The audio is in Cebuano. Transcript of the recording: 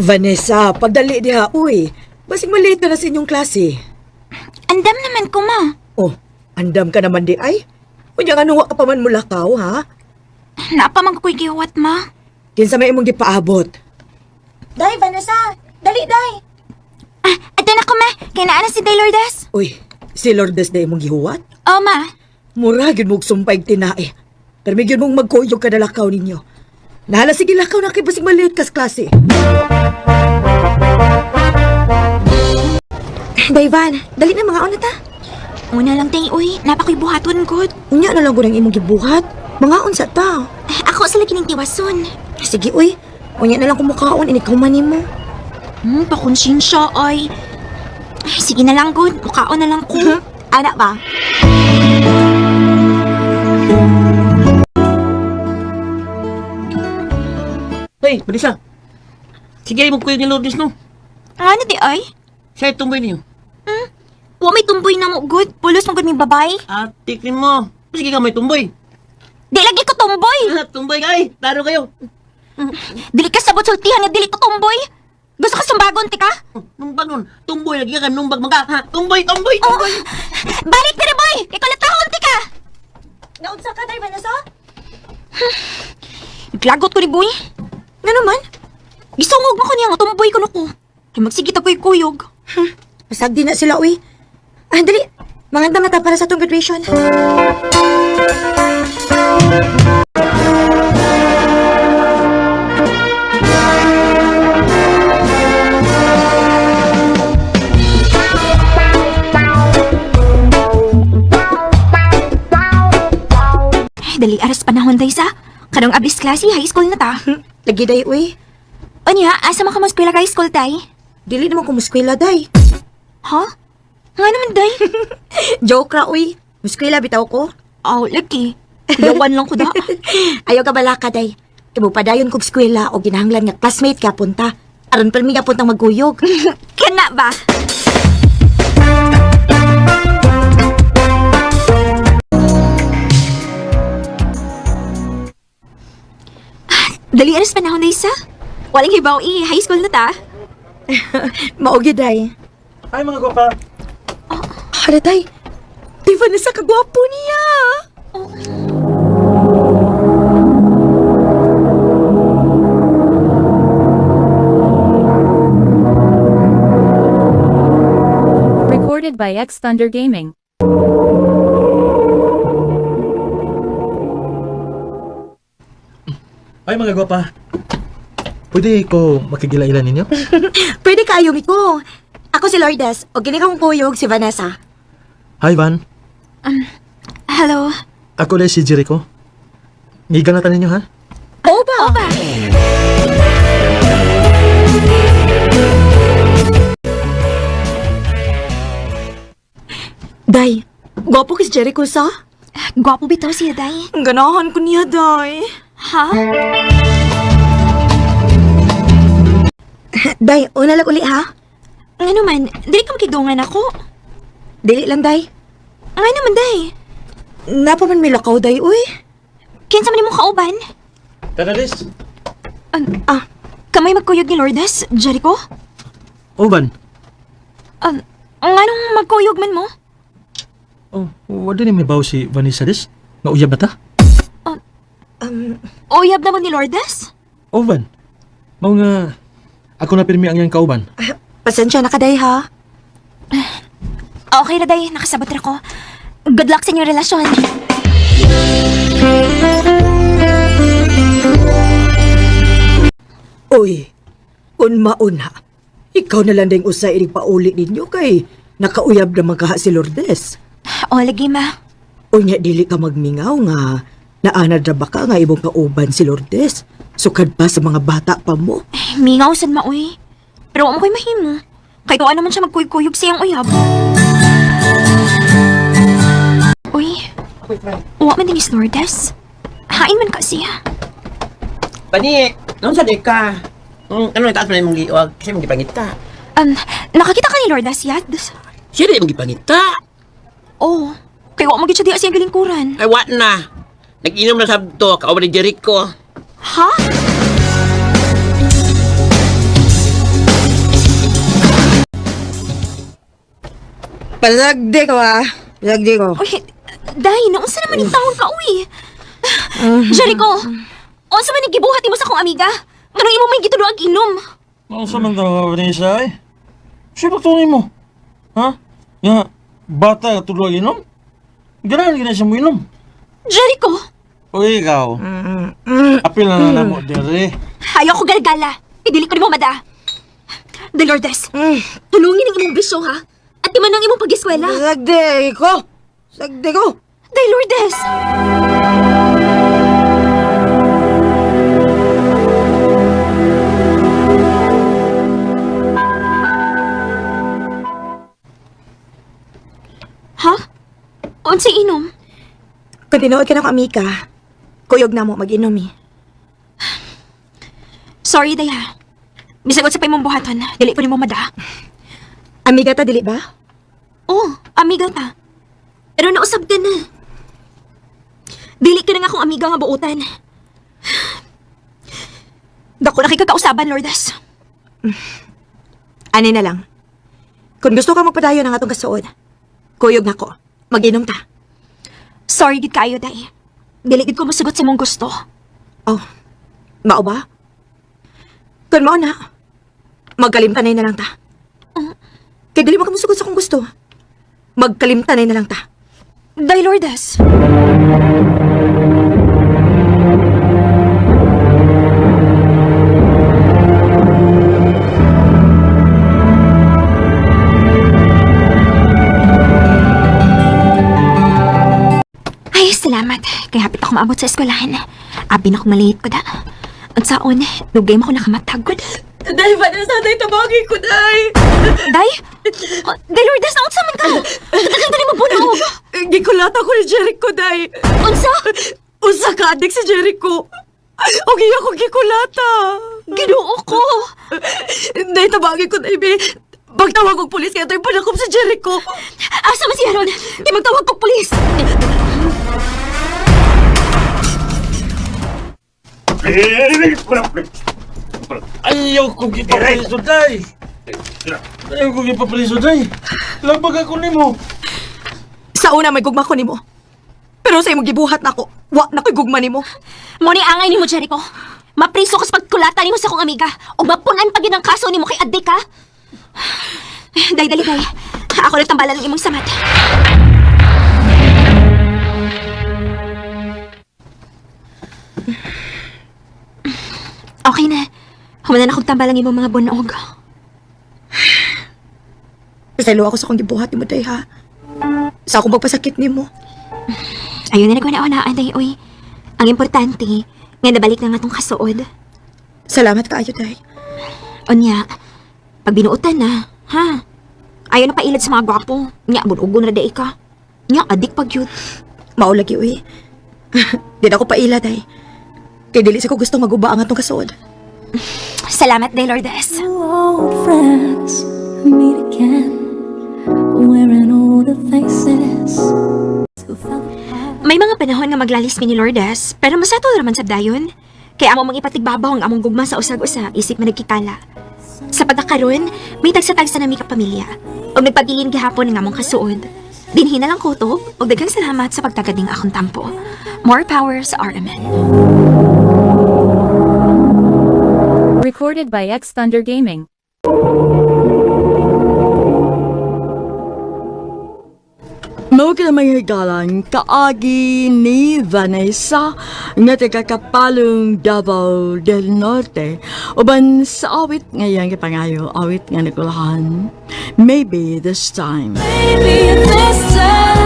Vanessa, pagdali diha, uy. Basig maliit ka na sa inyong klase. Andam naman ko, ma. Oh, andam ka naman di ay. Unya nga wa ka pa man mulakaw, ha? Naa pa man ko'y gihuwat, ma. Kinsa may imong gipaabot. Day, Vanessa! Dali, day! Ah, ato na ko, ma. Kay naa na si Day Lourdes. Uy, si Lourdes na imong gihuwat? Oh, ma. Mura gyud mong sumpay tinae. Pero may gyud mong magkuyog kada lakaw ninyo. Nahala sige lakaw na kay basig maliit kas klase. Day, Van, dali na mga una ta. Una lang ting, uy. Napakoy buhaton, god. Unya na lang gud ang imong gibuhat. Mga unsa ta. Ah, ako sa lagi ning tiwason. Sige, uy. Unya na lang kumukaon, inikaw man nimo. Pakonsensya, ay. Ay, sige na lang, god. Mukaon na lang ko. Ana ba? Hey, Marisa. Sige, mo kuya ni Lourdes, no? Ano di ay? Siya tumboy niyo. Wa may tumboy na mo, good. Pulos mo gud may babay. Atik ni mo. Sige ka may tumboy. Di lagi ko tumboy. Ah, tumboy ka ay. Taro kayo. Dili ka sabot sultihan nga dili ko tumboy. Gusto ka sumbagon ti ka? Numbag nun. Tumboy lagi ka numbag man ka. Ha? Tumboy, tumboy, tumboy. Balik diri boy. Kay kulatahon ti ka. Naunsa ka, Day, Vanessa? Naglagot ko ni boy. Nga naman? Gisungog mo ko niya nga tumboy ko ko. Kay magsige ta ko'y kuyog. Pasag di na sila, uy. Ah, dali. Mangandam na ta para sa atong graduation. Ay, dali aras panahon day sa. Karong abis klase, high school na ta. Lagi, day, uy. Unya, asa man ka mo eskwela high school tay? Dili naman ko muskwela, day. Ha? Nga naman day. Joke ra, uy. Muskwela bitaw ko. Oh, lagi. Kuyawan lang ko da. Ayaw ka balaka, day. Imo padayon kog eskwela o ginahanglan nga classmate ka punta. Aron permi ka puntang magkuyog. Kana ba? Ah, dali aras panahon na isa. Walang hibaw i, high school na ta. Mao gyud, day. Hi mga gwapa! Hala, day. Di Vanessa, kagwapo niya. Recorded by X Thunder Gaming. Hi mga gwapa! Pwede ko makigila-ila ninyo? Pwede kayo, Miko. Ako si Lourdes, o gini kang kuyog si Vanessa. Hi Van! Hello. Ako dahil si Jericho. Ngiganatan ninyo ha? Oo ba? Oba. Day, gwapo kis Jericho sa? Gwapo bitaw siya, day. Ang ganahan ko niya, Day. Ha? Day, una lang uli ha. Nga naman, dili ka makigdungan ako. Dili lang, Day. Nga naman, day. Napa man may lakaw, Day, uy. Kinsa man imong kauban? Tara Liz! Ah, Kamay magkuyog ni Lourdes, Jericho? Oh Van! Nganong magkuyog man mo? Oh, wala ni may baw si Vanessa Liz? Nauyab na ta? Uyab naman ni Lourdes? Oh Van! Mao nga, ako na pirmi ang iyang kauban. Pasensya na ka, Day, ha? Okay na, day. Nakasabot ra ko. Good luck sa inyong relasyon. Uy, kun mauna. Ikaw na lang ding usay inig pauli ninyo kay nakauyab naman kaha si Lourdes. O, lagi, ma. Unya dili ka magmingaw nga naanad ra ba ka nga imong kauban si Lourdes. Sukad pa sa mga bata pa mo. Mingaw sad ma, uy. Pero wa mo ko'y mahimo. Kay tuwa naman siya magkuyog-kuyog sa iyang uyab. Uy, wa man din is Lourdes. Hain man ka siya. Pani, noon sa deka. Ano itaas mo na imong giwag? Kasi imong gipangita. Nakakita ka ni Lourdes yad? Siya di imong gipangita. Oh, kay wa mo gid siya diha sa iyang galingkuran. Ay, what na? Nag-inom na sabto, kauban ni Jericho. Ha? Palagdi ko ah. Palagdi ko. Uy, day, naunsa naman yung taon ka, uy. Jericho, unsa man yung gibuhat nimo sa akong amiga? Nganong imo may gitulo ang inom? Ano sa man daw, Vanessa ay? Sino tunay mo? Ha? Nga, bata nga tuloy inom? Ganahan gina siya mo inom. Jericho, O ikaw, apil na na mo, dere. ayaw ko galgala. Idili ko nimo mada. De Lourdes, tulungin ang imong bisyo, ha? At timan ang imong pag-eskwela. Sagdi ko. Sagdi ko. De Lourdes! Ha? Unsay inom? Kung tinuod ka na ko, amika, kuyog na mo mag-inom eh. Sorry, Daya. Bisag sa pa imong buhaton, dili ko nimo mada. Amiga ta, dili ba? Oh, amiga ta. Pero nausab ka na. Dili ka na nga akong amiga nga buutan. Dako na kay kagkausaban, Lourdes. Ani na lang. Kung gusto ka magpadayon ng atong kasuod, kuyog na ko. Mag-inom ta. Sorry gid kayo, Day. Dili gid ko mosugot sa imong gusto. Oh, mao ba? Kung mao na, magkalimtanay na lang ta. Kaya dili mo ka musugot sa kung gusto. Magkalimtanay na lang ta. Day, Lourdes. Ay, salamat. Kaya hapit ako maabot sa eskwelahan. Abi na akong malate ko da. At saon, dugay mo ako nakamatagod. Day, Vanessa, day, tabagi ko, day. Day? Oh, Day, Lourdes, naunsa man ka? Katagal dali mabunog. Gikulata ko ni Jericho, day. Unsa? Usa ka adik si Jericho. O giya ko gikulata. Ginoo ko. Day, tabagi ko, day, be. Pagtawag og pulis kaya ito'y panakop si Jericho. Asa man siya ron? Di magtawag kog pulis. Ayaw kong ipapriso, day! Ayaw kong ipapriso, day! Labag ako nimo. Sa una may gugma ko nimo. Pero sa imong gibuhat nako, wa na ko'y gugma nimo. Mo ni angay nimo, Jericho. Mapriso ka sa pagkulata nimo sa akong amiga. O mapunan pa gid ang kaso nimo kay adik, ha? Day, dali, day. Ako lang tambalan ng imong samat. Okay na. Humanan akong tambalan ng imong mga bunog. Pasaylo ako sa akong gibuhat nimo, day, ha? Sa akong pagpasakit nimo. Ayun na nagwana-wanaan, day, uy. Ang importante, nga nabalik na nga tong kasuod. Salamat kaayo, day. Unya, pag binuotan na, ha? Ayaw na pailad sa mga gwapo. Nya, bunugon na day ka. Nya, adik pag yun. Mao lagi, uy. Di na ako paila, day. Kay dili sa ko gusto maguba ang atong kasuod. Salamat, day, Lourdes. Two old friends meet again, wearing older faces. Who fell apart. May mga panahon nga maglalis mi ni Lourdes, pero masato raman sa dayon. Kaya amo mang ipatigbabaw ang among gugma sa usag-usa, isip man nagkikala. Sa pagkakaroon, may tagsa-tagsa na mi kapamilya. Og nagpabilin gihapon ang among kasuod. Dinhi na lang kutob, og daghang salamat sa pagtagad ning akong tampo. More power sa RMN. Recorded by X Thunder Gaming. Mao ka mga higalan, kaagi ni Vanessa nga taga Kapalong Davao del Norte uban sa awit ngayon kay pangayo awit nga nagulahan. Maybe this time. Maybe this time.